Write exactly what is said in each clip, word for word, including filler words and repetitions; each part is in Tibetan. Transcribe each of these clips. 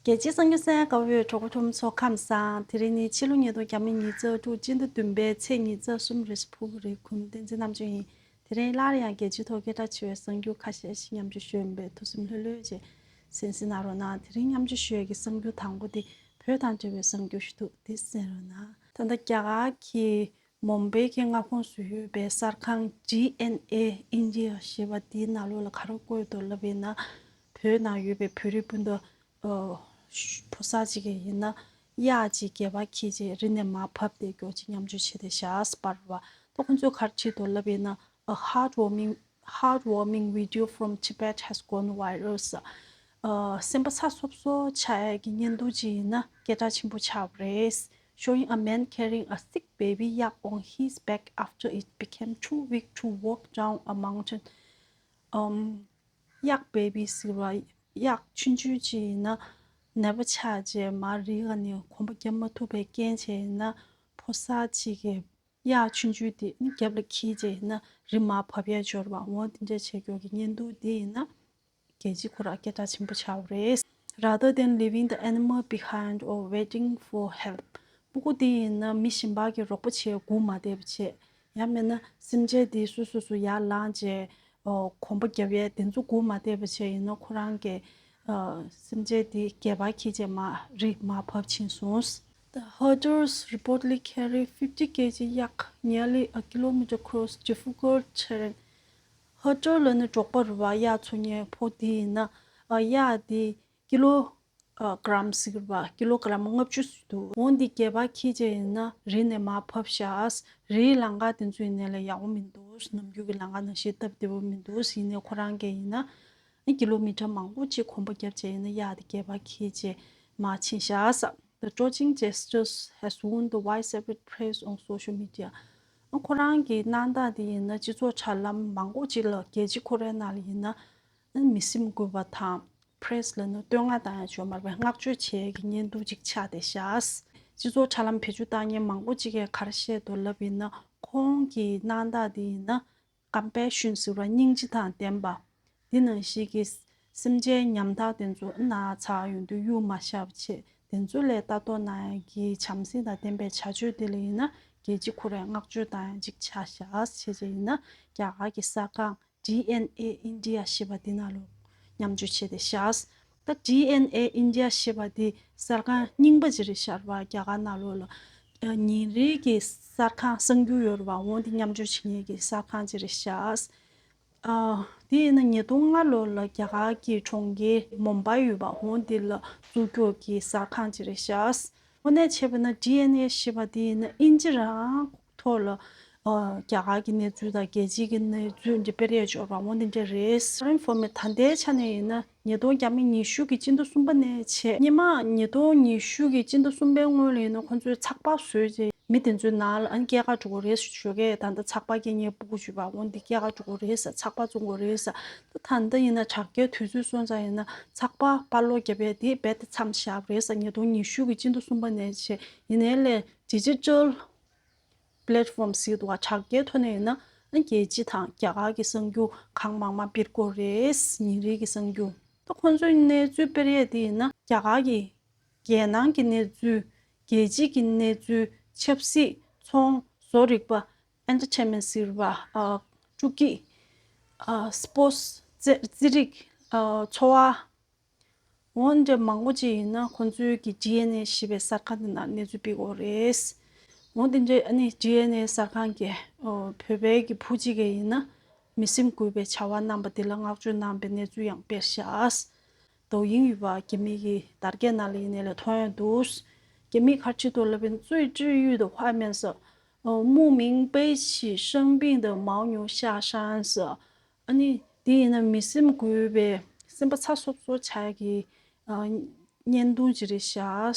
རྒྱལ་སྤྱིའི་གསར་འགྱུར་གསན་གནང་བའི་གྲོགས་པོ་ཁྲོམ་ཚོ་ཁམས་བཟང་། དེ་རིང་ནི་ཕྱི་ལོ་ཉིས་སྟོང་ཉི་ཤུ་རྩ་དྲུག་སྤྱི་ཟླ་བདུན་པའི་ཚེས་ཉི་ཤུ་རྩ་གསུམ་རེད། ཕུག་རེད། གུང་བསྟན་འཛིན་རྣམ་དཔྱོད་ཡིན། དེ་རིང་སླར་ཡང་རྒྱལ་སྤྱིའི་ཐོག་སྐད་གྲགས་ཆེ་བའི་གསར་འགྱུར་ཁ་ཤས་ཤིག་མཉམ་སྤྱོད་ཞུ་ཡིན་པས། ཐུགས་སེམས་ལྷོད་ལྷོད་བྱས་གསན་གཟིགས་གནང་རོགས་གནང་། དེ་རིང་མཉམ་སྤྱོད་ཞུ་ཡས་ཀྱི་གསར་འགྱུར་དང་པོ་དེ་བོད་དང་འབྲེལ་བའི་གསར་འགྱུར་ཞིག་འདུག་དེ་གསན་རོགས་གནང་། ད་ལྟ་རྒྱ་གར་གྱི་མུམ་བྷེ་གི་མངའ་ཁོངས་སུ་ཡོད་པའི་གསར་ཁང་ཌི་ཨེན་ཨེ་ཨིན་ཌི་ཡ་ཞེས་པ་དེའི་ནང་ལོགས་ལ་ག་རེ་བཀོད་འདུག་ལབ་ཡིན་ན། བོད་ནང་ཡོད་པའི་བོད་རིགས་སྤུན་ཟླ་ཨོ། ཕོ་གསར་ཅིག་གིས་ཡིན་ན་གཡག་ཅིག་སྒལ་པར་འཁྱེར་བྱས་རི་ནས་མར་བབས་ཏེ་མགྱོགས་ཅིག་མཉམ་སྤྱོད་བྱས་ཏེ་བཞག་པ་རེད་བ། ད་ཁོང་ཚོས་ག་རེ་བྲིས་འདུག་ལབ་ཡིན་ན། A heartwarming, heartwarming video from Tibet has gone viral. ཨ། སེམས་པ་ཚ་སོབ་སོབ་ཆགས་ཡག་གི་བརྙན་ཐུང་ཅིག་ཡིན་ན་སྐད་གྲགས་ཆེན་པོ་ཆགས་པ་རེད། Showing a man carrying a sick baby yak on his back after it became too weak to walk down a mountain. ཨམ། གཡག་བེ་བི་ཟེར་བ། གཡག་ཆུང་ཆུང་ཅིག་ཡིན་ན་ནད་པ་ཆགས་རྗེས་མར་རི་ཁ་ནས་གོམ་པ་རྒྱབ་མ་ཐུབ་པའི་རྐྱེན་བྱས་ཡིན་ན། ཕོ་གསར་ཅིག་གིས་གཡག་ཆུང་ཆུང་དེ་ནི་རྒྱབ་ལ་འཁྱེར་བྱས་ཡིན་ན་རི་མར་བབས་ཡ་འབྱོར་བ། འོ་དེ་འདྲ་བྱེད་མཁན་གྱི་བརྙན་ཐུང་དེ་ཡིན་ན་རྒྱལ་སྤྱི་ཁོ་རང་སྐད་གྲགས་ཆེན་པོ་ཆགས་པ་རེད། Rather than leaving the animal behind or waiting for help. སྤུ་གུ་དེ་ཡིན་ན་མི་གཞན་པ་གིས་རོགས་པ་བྱེད་སྒུག་མ་བསྡད་པ་བྱས། ཡང་མིན་ན་སེམས་ཅན་དེ་སོ་སོ་སོ་ཡར་ལངས་བྱས་ཨོ། གོམ་པ་རྒྱབ་ཡས་དེ་ཚོ་སྒུག་མ་བསྡད་པ་བྱས་ཡིན་ན་ཁོ་རང་གིས་ཨ། སེམས་ཅན་དེ་སྒལ་པར་འཁྱེར་བྱས་མར་རི་མར་བབས་ཕྱིན་སོང་། The herders reportedly carry fifty K G yak nearly a kilometer across difficult terrain. ཧར་ཌར་ལབ་ན་འབྲོག་པ་རེད་བ། གཡག་འཚོ་མཁན་ཕོ་དེ་ཡིན་ན་ཨ། གཡག་དེ་ཀི་ལོ་ཨ། གྲམ་ཟེར་གི་རེད་བ། ཀི་ལོ་གྲམ་ལྔ་བཅུ་ཙམ་འདུག་འོ་འདི་སྒལ་པར་འཁྱེར་བྱས་ཡིན་ན་རི་ནས་མར་བབས་ཤག་རིའི་ལམ་ཁ་དེ་ཚོ་ཡིན་ནའི་ལས་ཡག་པོ་མི་འདུག་ནམ་རྒྱུན་གྱི་ལམ་ཁ་ནང་བཞིན་སྟབས་བདེ་པོ་མི་འདུག་ཡིན་ནའི་ཁོ་རང་གིས་ཡིན་ན་ཀི་ལོ་མི་ཊར་མང་པོ་ཅིག་གོམ་པ་བརྒྱབ་བྱས་ཡིན་ན་གཡག་དེ་སྒལ་པར་འཁྱེར་བྱས་མར་ཕྱིན་ཤག The trudging gesture has won the widespread praise on social media. ཁོ་རང་གི་གནང་སྟངས་དེ་ཡིན་ན་སྤྱི་ཚོགས་དྲ་ལམ་མང་པོ་ཅིག་ལ་རྒྱལ་སྤྱི་ཁོ་རའི་ནང་ལ་ཡིན་ན་མི་སེམས་འགུལ་བ་དང་། པེ་རེ་སི་ལབ་ན་བསྟོད་བསྔགས་བཏང་ཡ་ཅིག་ཡོད་མ་རེད་པས། བསྔགས་བརྗོད་བྱེད་ཡ་གི་བརྙན་ཐུང་ཅིག་ཆགས་བསྡད་ཤག་སྤྱི་ཚོགས་དྲ་ལམ་བེད་སྤྱོད་བཏང་མཁན་མང་པོ་ཅིག་གིས་ག་རེ་བཤད་འདུག་ལབ་ཡིན་ན། ཁོང་གི་གནང་སྟངས་དེ་ཡིན་ན་ཀམ་པེ་ཤན་ཟེར་བ་སྙིང་རྗེ་དང་ལྡན་པ། དེ་ནང་བཞིན་གྱི་སེམས་ཅན་ཉམ་ཐག་དེ་ཚོ་ན་ཚ་ཡོང་དུས་གཡུག་མ་བཞག་པ་བྱས། དེ་ཚོ་ལ་ལྟ་རྟོག་གནང་ཡ་གི་བྱམས་སེམས་དང་ལྡན་པའི་བྱ་སྤྱོད་དེ་ལ་ཡིན་ན་རྒྱལ་སྤྱི་ཁོ་རའི་བསྔགས་བརྗོད་བཏང་ཡ་ཅིག་ཆགས་ཤག་བྱས་བྱས་ཡིན་ན་རྒྱ་གར་གྱི་གསར་ཁང་ཌི་ཨེན་ཨེ་ཨིན་ཌི་ཡ་ཞེས་པ་འདི་ནང་ལོགས་མཉམ་སྤྱོད་བྱས་ཏེ་བཞག་ད་ཌི་ཨེན་ཨེ་ཨིན་ཌི་ཡ་ཞེས་པ་འདི་གསར་ཁང་རྙིང་པ་ཅིག་རེད་ཤག་ར་བ། རྒྱ་གར་ནང་ལོགས་ལ་ཨ། ཉིན་རེའི་གི་གསར་ཁང་གསར་འགྱུར་ཡོད་ར་བ། འོ་འདི་མཉམ་སྤྱོད་བྱེད་མཁན་གྱི་གསར་ཁང་ཅིག་རེད་ཤག་ཨ། དེ་ཡིན་ན་ཉིས་སྟོང་ལྔ་ལོ་ལ་རྒྱ་གར་གྱི་གྲོང་ཁྱེར་མུམ་བྷའི་ཡོད་པ། འོ་འདི་ལ་བཙུགས་རྒྱུ་གི་གསར་ཁང་ཅིག་རེད་ཤག་དངོས་གནས་བྱས་པ་ན་ཌི་ཨེན་ཨེ་ཞེས་པ་དེ་ཡིན་ན་ཨིན་ཇི་རང་ཐོག་ལ་ཨ། རྒྱ་གར་གྱི་གནས་ཚུལ་དང་རྒྱལ་སྤྱིའི་གི་གནས་ཚུལ་འདི་སྤེལ་ཡས་ཅིག་ཡོད་པ། འོ་འདི་འདྲ་རེད། Foreign Format ད་ལྟའི་ཆ་ནས་ཡིན་ན་ཉིས་སྟོང་ཉི་ཤུ་གི་སྤྱི་ཟླ་གསུམ་པ་ནས་བྱས། སྔོན་མ་ཉིས་སྟོང་ཉི་ཤུ་གི་སྤྱི་ཟླ་གསུམ་པའི་སྔོན་ལ་ཡིན་ན་ཁོང་ཚོས་ཚགས་པར་བཟོས་རྗེས་མི་དེ་ཚོའི་ནང་ལ་ཨ་ནི་སྐྱེལ་ག་འགྲོ་གི་རེད་ཞུ་གི། ད་ལྟ་ཚགས་པར་སྐྱེལ་མཁན་སྤུ་གུ་ཅིག་ཡོད་པ། འོ་འདི་སྐྱེལ་ག་འགྲོ་གི་རེད་ཟེར། ཚགས་པར་བཙོང་གི་རེད་ཟེར། ད་ད་ལྟ་ཡིན་ན་དྲ་རྒྱའི་དུས་ཚོད་སོང་ཙང་ཡིན་ན་ཚགས་པར་པར་སློག་རྒྱབ་ཡས་དེ་རྦད་དེ་མཚམས་བཞག་པ་རེད་ཟེར། ཉིས་སྟོང་ཉི་ཤུ་གི་སྤྱི་ཟླ་གསུམ་པ་ནས་བྱས། ཡིན་ནའི་ལས་ཌི་ཇི་ཊལ་པེ་ལེཊ་ཕོམ་ཟེར་གྱི་འདུག་ག་དྲ་རྒྱའི་ཐོག་ནས་ཡིན་ན་ཨ་ནི་རྒྱལ་སྤྱི་དང་རྒྱ་གར་གྱི་གསར་འགྱུར་གང་མང་མང་སྤེལ་གྱི་ཡོད་རེད། ཉིན་རེའི་གི་གསར་འགྱུར། ད་ཁོང་ཚོའི་གནས་ཚུལ་སྤེལ་ཡས་དེ་ཡིན་ན་རྒྱ་གར་གྱི་རྒྱལ་ནང་གི་གནས་ཚུལ། རྒྱལ་སྤྱི་གི་གནས་ཚུལ། ཆབ་སྲིད། ཚོང་། བཟོ་རིག་པ། ཨེན་ཊར་ཊེན་མེན་ཊི་ཟེར་བ། ཨ། སྤྲོ་སྐྱིད། ཨ། སི་པོར་ཊི་སི། རྩེ་རྩེད་རིག་ཨ། འཚོ་བ། འོ་འདྲ་མང་པོ་ཅིག་ཡིན་ན་ཁོང་ཚོའི་གི་ཌི་ཨེན་ཨེ་ཞེས་པའི་གསར་ཁང་དེ་ནང་གནས་ཚུལ་སྤེལ་གྱི་ཡོད་རེད། འོ་དེ་འདྲ་ཨ་ནི་ཌི་ཨེན་ཨེ་གསར་ཁང་གི་ཨོ། བོད་པའི་གི་བུ་གཅིག་གིས་ཡིན་ན་མི་སེམས་འགུལ་བའི་བྱ་བ་གནང་པ་དེ་ལ་བསྔགས་བརྗོད་གནང་པའི་གནས་ཚུལ་ཡང་སྤེལ་ཤག་རྡོ་དབྱིངས་ཡོད་པ་རྒྱ་མི་གི་དར་རྒྱས་ནང་ལ་ཡིན་ནའི་ལས་མཐོང་ཡོང་འདུག་རྒྱ་མིས་ག་རེ་བྲིས་འདུག་ལབ་པ་ཡིན་ན། 最治愈的画面是，呃，牧民背起生病的牦牛下山是 ཨ་ནི་དེ་ཡིན་ན་མི་སེམས་འགུལ་བའི་སེམས་པ་ཚ་སོབ་སོབ་ཆགས་ཀྱི་ཨ། བརྙན་ཐུང་ཅིག་རེད་ཤག་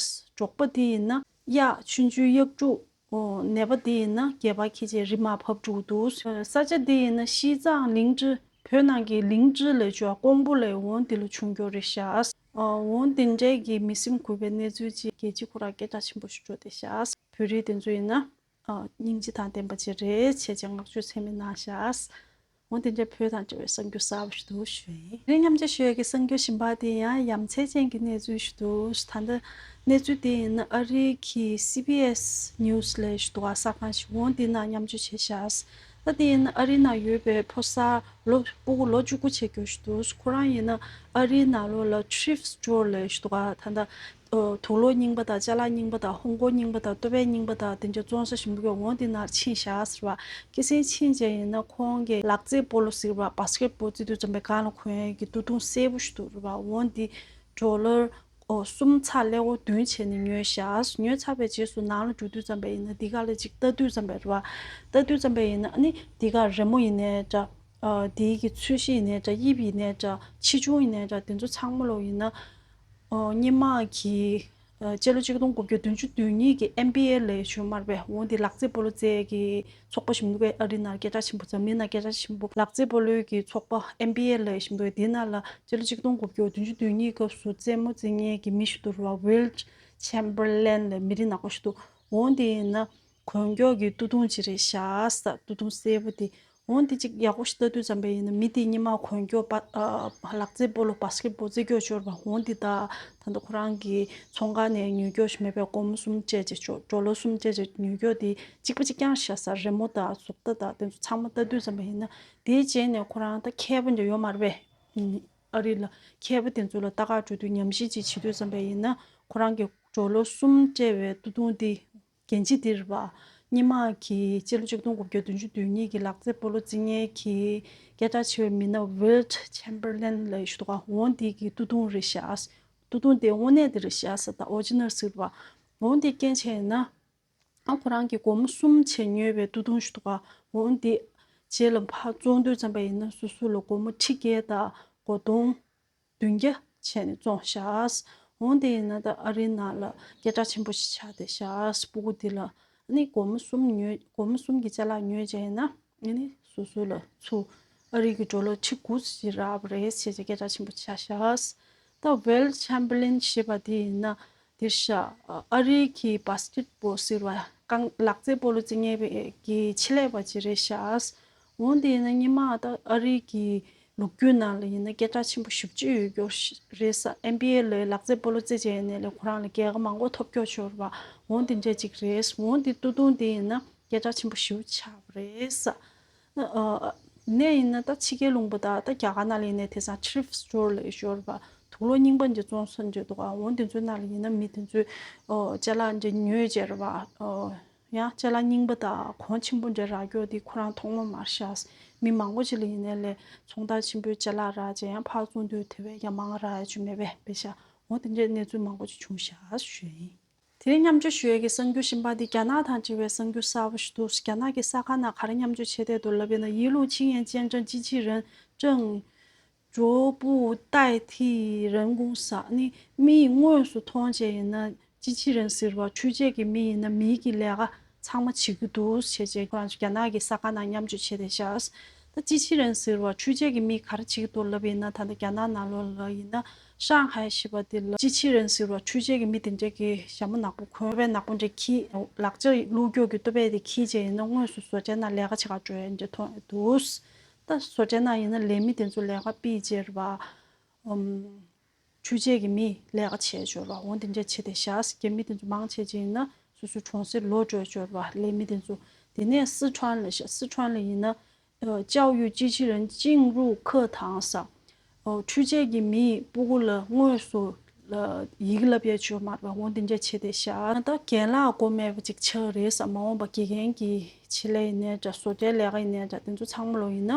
འབྲོག་པ་དེ་ཡིན་ན་གཡག་ཆུང་ཆུང་གཡག་དྲུག་ཨོ། ནད་པ་དེ་ཡིན་ན་སྒལ་པར་འཁྱེར་བྱས་རི་མར་བབས་འགྲོ་གི་འདུག་ས་ཆ་དེ་ཡིན་ན་ཤིས་ཙང་ལིང་ཀྲི། བོད་ནང་གི་ལིང་ཀྲི་ལབ་ཆོག་ཀོང་པོ་ལབ། འོ་དེ་ལ་བྱུང་རྒྱུ་རེད་ཤག་ཨ། འོ་དེ་འདྲའི་གི་མི་སེམས་འགུལ་བའི་གནས་ཚུལ་ཅིག་རྒྱལ་སྤྱི་ཁོ་རང་སྐད་གྲགས་ཆེན་པོ་ཞིག་འགྲོ་བསྡད་ཤག་བོད་རིགས་དེ་ཚོ་ཡིན་ན་ཨ། སྙིང་རྗེ་དང་ལྡན་པ་ཅིག་རེད་བྱས་བྱས་བསྔགས་བརྗོད་ཚད་མེད་གནང་ཤག་འོ་དེ་འདྲའི་བོད་དང་འབྲེལ་བའི་གསར་འགྱུར་གསར་པ་ཞིག་འདུག་ཞུ་ཡིན། དེ་རིང་མཉམ་ཆ་ཞུ་ཡས་ཀྱི་གསར་འགྱུར་གཞན་པ་དེ་ཡང་ཡ་མཚན་ཅན་གྱི་གནས་ཚུལ་ཞིག་འདུག་ད་ལྟ་གནས་ཚུལ་དེ་ཡིན་ན་ཨ་རིའི་གི་སི་བི་ཨེས་ནིའུ་སི་ལབ་ཞིག་འདུག་ག་གསར་ཁང་ཞིག་འོ་འདི་ནང་མཉམ་སྤྱོད་བྱས་ཤག་ད་དེ་ཡིན་ན་ཨ་རིའི་ནང་ཡོད་པའི་ཕོ་གསར་ལོ་སྤུ་གུ་ལོ་བཅུ་དགུ་བྱས་རྒྱུ་ཞིག་འདུག་ཁོ་རང་ཡིན་ན་ཨ་རིའི་ནང་ལོགས་ལ་ཐྲིཕ་སི་སི་ཊོར་ལབ་ཞིག་འདུག་ག་ད་ལྟ་ཨོ། དུག་ལོག་རྙིང་པ་དང་ཅ་ལག་རྙིང་པ་དང་ཧོང་ཀོང་རྙིང་པ་དང་ཏོ་པའི་རྙིང་པ་དང་དེ་འདྲ་བཙོང་ས་ཞིག་འདུག་ག་འོ་དེ་ནང་ཕྱིན་བཞག་ཟེར་བ། ཁ་སང་ཕྱིན་བྱས་ཡིན་ན་ཁོང་གི་ལག་རྩེད་སྤོ་ལོ་ཟེར་བ་བ་སི་ཀེ་ཊི་བོལ་རྩེ་དུས་ཙམ་པའི་སྒང་ལ་གོན་ཡས་ཀྱི་སྟོད་ཐུང་སེར་པོ་ཞིག་འདུག་རེད་བ། འོ་འདི་ཌོ་ལར་ཨོ་གསུམ་ཚེག་ཀླད་ཀོར་བདུན་བྱས་ནས་ཉོས་བཞག་ཉོས་ཚར་བའི་རྗེས་སུ་ནང་ལ་འགྲོ་དུས་ཙམ་པ་ཡིན་ན་འདི་ག་ལ་ཅིག་ལྟ་དུས་ཙམ་པ་རེད་བ། ལྟ་དུས་ཙམ་པ་ཡིན་ན་ཨ་ནི་འདི་ག་རི་མོ་ཡིན་ནའི་འདྲ། ཨ་འདི་གི་ཚོས་གཞི་ཡིན་ནའི་འདྲ། དབྱིབས་ཡིན་ནའི་འདྲ། ཆེ་ཆུང་ཡིན་ནའི་འདྲ། དེ་ཚོ་ཚང་མ་ལོ་ཡིན་ན། ཨོ་སྔོན་མ་གི་ཨ་སྤྱི་ལོ་ཆིག་སྟོང་དགུ་བརྒྱ་བདུན་ཅུ་དོན་གཉིས་ཀྱི་ཨེན་བི་ཨེ་ལབ་ཡས་ཞིག་ཡོད་མ་རེད་པས། འོ་འདི་ལག་རྩེད་སྤོ་ལོ་རྩེད་ཀྱི་ཚོགས་པ་ཞིག་འདུག་གས། ཨ་རི་ནང་སྐད་གྲགས་ཆེན་པོ། འཛམ་གླིང་ནང་སྐད་གྲགས་ཆེན་པོ་ལག་རྩེད་སྤོ་ལོའི་གི་ཚོགས་པ་ཨེན་བི་ཨེ་ལབ་ཡས་ཞིག་འདུག་གས། འདི་ནང་ལ་སྤྱི་ལོ་ཆིག་སྟོང་དགུ་བརྒྱ་བདུན་ཅུ་དོན་གཉིས་སྐབས་སུ་རྩེད་མོ་རྩེ་མཁན་གྱི་མི་ཞིག་འདུག་རེད་བ། ཝིལ་ཆེམ་བར་ལན་ལབ་མི་རིགས་ནག་པོ་ཞིག་འདུག་འོ་འདི་ཡིན་ན། གོན་མཆོག་གི་སྟོད་ཐུང་ཅིག་རེད་ཤག་ས། སྟོད་ཐུང་སེར་པོ་དེ། འོ་འདི་ཅིག་ཡག་པོ་ཞིག་ལྟ་དུས་ཙམ་པ་ཡིན་ན་མི་དེ་སྔོན་མ་གོན་མཆོག་པ་ཨ་ལག་རྩེད་སྤོ་ལོ་བ་སི་ཀེ་ཊི་བོལ་རྩེ་མཁན་ཅིག་ཡོད་རེད་པ། འོ་འདི་ད་ད་ལྟ་ཁོ་རང་གི་ཚོང་ཁང་ནས་ཉོས་མཁན་ཞིག་མེད་པས། སྒོར་མོ་གསུམ་སྤྲད་བྱས་ཅོ་ཌོ་ལར་གསུམ་སྤྲད་བྱས་ཉོས་མཁན་དེ་གཅིག་པ་གཅིག་རྐྱང་ཤག་ས། རི་མོ་དང་བཟོ་ལྟ་དང་དེ་ཚོ་ཚང་མ་ལྟ་དུས་ཙམ་པ་ཡིན་ན། དེའི་རྗེས་ནས་ཁོ་རང་ད་མཁས་པ་འདྲ་ཡོད་མ་རེད་པས། ཨ་རི་ལ་མཁས་པ་དེ་ཚོ་ལ་ལྟ་ག་འགྲོ་དུས་ཉམས་ཞིབ་ཅིག་བྱེད་དུས་ཙམ་པ་ཡིན་ན་ཁོ་རང་གི་ཌོ་ལར་གསུམ་སྤྲད་པའི་སྟོད་ཐུང་དེ། རྒྱན་ཆ་འདི་རེད་པ། སྔོན་མ་གི་སྤྱི་ལོ་ཆིག་སྟོང་དགུ་བརྒྱ་བདུན་ཅུ་དོན་གཉིས་ཀྱི་ལག་རྩེད་སྤོ་ལོ་རྩེ་མཁན་གྱི་སྐད་གྲགས་ཆེ་བའི་མི་སྣ་ཝིལ་ཆེམ་བར་ལན་ལབ་ཡས་ཞིག་འདུག་ག་འོ་འདི་གི་སྟོད་ཐུང་རེད་ཤག་སྟོད་ཐུང་དེ་དངོས་གནས་དེ་རེད་ཤག་ས། ད་ཨོ་རི་ཇི་ནལ་ཟེར་བ། འོ་འདི་རྐྱེན་བྱས་ན། ཨ་ཁོ་རང་གིས་སྒོར་མོ་གསུམ་བྱས་ཉོས་པའི་སྟོད་ཐུང་ཞིག་འདུག་ག་འོ་འདི་རྗེས་ལ་ཕར་བཙོང་དུས་ཙམ་པ་ཡིན་ན་སོ་སོ་ལ་སྒོར་མོ་ཁྲི་བརྒྱད་དང་སྒོར་སྟོང་བདུན་བརྒྱ་བྱས་ནས་བཙོང་ཤག་འོ་དེ་ཡིན་ན་ད་ཨ་རིའི་ནང་ལ་སྐད་གྲགས་ཆེན་པོ་ཞིག་ཆགས་བསྡད་ཤག་སྤུ་གུ་འདི་ལ་ཨ་ནི་སྒོར་མོ་གསུམ་ཉོས། སྒོར་མོ་གསུམ་གྱི་ཅ་ལག་ཉོས་བྱས་ན་ཨ་ནི་སོ་སོ་ལ་ཚུར་ཨ་རི་གི་ཌོ་ལར་ཁྲི་དགུ་ཞིག་རག་པ་རེད་ཟེར་བྱས་སྐད་གྲགས་ཆེན་པོ་ཆགས་ཤག་ད་ཝིལ་ཆེམ་བར་ལན་ཞེས་པ་དེ་ཡིན་ན་དེ་ཤག་ཨ་རི་གི་བ་སི་ཀེཊ་བོལ་ཟེར་བ་རྐང་ལག་རྩེད་སྤོ་ལོ་རྩེ་མཁན་གྱི་ཆེད་ལས་པ་ཅིག་རེད་ཤག་འོ་དེ་ཡིན་ན་སྔོན་མ་ད་ཨ་རི་གི་ལོ་རྒྱུས་ནང་ལ་ཡིན་ན་སྐད་གྲགས་ཆེན་པོ་ཞེ་པོ་ཅིག་ཡོད་རྒྱུ་རེད་ས། ཨེན་བི་ཨེ་ལ་ལག་རྩེད་སྤོ་ལོ་རྩེད་བྱས་ནས་ལས་ཁོ་རང་ལ་རྒྱལ་ཁ་མང་པོ་ཐོབ་རྒྱུ་ཤོར་བ། འོ་དེ་འདྲ་ཅིག་རེད། འོ་དེ་སྟོད་ཐུང་དེ་ཡིན་ན་སྐད་གྲགས་ཆེན་པོ་ཞེ་པོ་ཆགས་པ་རེད་ས། ཨ་ནས་ཡིན་ན་ད་ཕྱི་རྒྱལ་ལུང་པ་དང་ད་རྒྱ་གར་ནང་ལ་ཡིན་ནའི་དེང་སང་ཐྲིཕ་སི་སི་ཊོར་ལབ་ཡས་ཤོར་བ། དུག་ལོག་རྙིང་པ་འདི་བཙོང་ས་འདྲ་འདུག་ག་འོ་དེ་ཚོའི་ནང་ལ་ཡིན་ན་མི་དེ་ཚོས་ཨོ་ཅ་ལག་འདྲ་ཉོས་བྱས་རེད་བ། ཨོ། ཡང་ཅ་ལག་རྙིང་པ་དང་གོང་ཆེན་པོ་འདྲ་རག་རྒྱུ་དེ་ཁོ་རང་ཐོག་མ་མ་རེད་ཤག་མི་མང་པོ་ཅིག་ལ་ཡིན་ནའི་ལས་ཚོང་རྟགས་ཆེན་པོའི་ཅ་ལག་རག་བྱས་ཡང་ཕར་བཙོང་དུས་དེ་བས་ཀྱང་མང་རག་ཡ་ཅིག་མེད་པས་པེ་ཤག་འོ་དེ་འདྲའི་གནས་ཚུལ་མང་པོ་ཅིག་བྱུང་ཤག་ཞུ་ཡིན། དེ་རིང་མཉམ་སྤྱོད་ཞུ་ཡས་ཀྱི་གསར་འགྱུར་གཞན་པ་འདི་རྒྱ་ནག་དང་འབྲེལ་བའི་གསར་འགྱུར་གསར་པ་ཞིག་འདུག་རྒྱ་ནག་གི་གསར་ཁང་ནང་ག་རེ་མཉམ་སྤྱོད་བྱས་བསྡད་འདུག་ལབ་པ་ཡིན་ན། 一路禁烟见证机器人正 逐步代替人工 ཟེར་ནི། མིས་དངོས་སུ་མཐོང་བྱས་ཡིན་ན་机器人 ཟེར་བ་འཕྲུལ་ཆས་ཀྱི་མི་ཡིན་ན་མིའི་གི་ལས་ཀ་ཚང་མ་བྱེད་ཀྱི་འདུག་བྱས་རྗེས་ཁོ་རང་ཚོ་རྒྱ་ནག་གི་གསར་ཁང་ནང་མཉམ་སྤྱོད་བྱས་བསྡད་ཤག་ད་机器人 ཟེར་བ་འཕྲུལ་ཆས་ཀྱི་མིས་ག་རེ་བྱེད་ཀྱི་འདུག་ལབ་པ་ཡིན་ན། ད་ལྟ་རྒྱ་ནག་ནང་ལོགས་ལ་ཡིན་ན་上海 ཞེས་པ་དེ་ལ་机器人 ཟེར་བ་འཕྲུལ་ཆས་ཀྱི་མི་དེ་འདྲས་ཀྱི་ཞྭ་མོ་ནག་པོ་གོན་པའི་ནག་པོ་འདྲས་ཀྱིས་ལག་ཆ་བླུགས་རྒྱུ་གི་ཏོ་པས་དེ་འཁྱེར་བྱས་ཡིན་ན་དངོས་སུ་བཟོ་གྲྭའི་ནང་ལས་ཀ་བྱེད་ག་འགྲོ་ཡ་འདྲ་མཐོང་ཡ་འདུག་ད་བཟོ་གྲྭའི་ནང་ཡིན་ན་ལས་མི་དེ་ཚོ་ལས་ཀ་ཕུད་བྱས་རེད་བ། ཨམ། འཕྲུལ་ཆས་ཀྱི་མིས་ལས་ཀ་བྱས་འབྱོར་བ་འོ་དེ་འདྲ་བྱས་ཏེ་བཞག་རྒྱ་མི་དེ་ཚོ་མང་ཆེ་ཅིག་ཡིན་ན་སོ་སོའི་གྲོང་གསེབ་ལོག་འགྲོ་འབྱོར་བ་ལས་མི་དེ་ཚོ། དེ་ནས་སི་ཁྲོན་ལ་བཞག་སི་ཁྲོན་ལ་ཡིན་ན། 教育机器人进入课堂 ཟེར། འཕྲུལ་ཆས་ཀྱི་མིས་སྤུ་གུ་ལ་དངོས་སུ་ཡི་གེ་བསླབ་ཡ་ཅིག་ཡོད་མ་རེད་པ། འོ་དེ་འདྲ་བྱས་ཏེ་བཞག་ད་རྒན་ལགས་མགོ་མེད་པ་ཅིག་ཆགས་རེད་ཟེར། མ་འོངས་པ་དགེ་རྒན་གྱི་ཆེད་ལས་ཡིན་ནའི་འདྲ། བཟོ་གྲྭའི་ལས་ཀ་ཡིན་ནའི་འདྲ། དེ་ཚོ་ཚང་མ་ལོ་ཡིན་ན།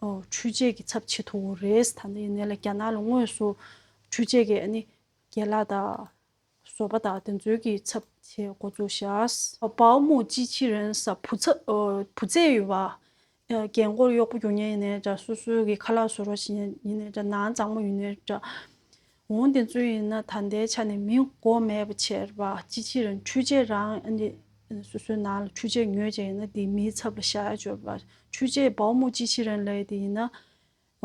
ཨོ། འཕྲུལ་ཆས་ཀྱི་ཚབ་བྱེད་ཐུབ་ཀྱི་རེད། ད་ལྟ་ཡིན་ནའི་ལ་རྒྱ་ནག་ལ་དངོས་སུ་འཕྲུལ་ཆས་ཀྱི་ཨ་ནི་རྒན་ལགས་དང་བཟོ་པ་དང་དེ་ཚོའི་གི་ཚབ་བྱེད་འགོ་བཙུགས་ཤག 保姆机器人 ཟེར། བུ་ཚ་ཨོ། བུ་ཚ་ཡོད་པ། ཨ། རྒན་འཁོགས་གཡོག་པོ་རྒྱུག་མཁན་ཡིན་ནའི་འདྲ། སོ་སོའི་གི་ཁ་ལག་བཟོ་རོགས་བྱེད་མཁན་ཡིན་ནའི་འདྲ། ནང་གཙང་མ་ཡིན་ནའི་འདྲ། འོང་དེ་ཚོ་ཡིན་ན་ད་ལྟའི་ཆ་ནས་མི་མགོ་མེད་པ་བྱས་རེད་པ། 机器人 འཕྲུལ་ཆས་རང་ཨ་ནི་སོ་སོའི་ནང་ལ་འཕྲུལ་ཆས་ཉོས་བྱས་ཡིན་ན་དེ་མིའི་ཚབ་ལ་བཞག་ཡ་ཅིག་ཡོད་རེད་པ། 机器人 保姆机器人 ལབ་ཡ་དེ་ཡིན་ན།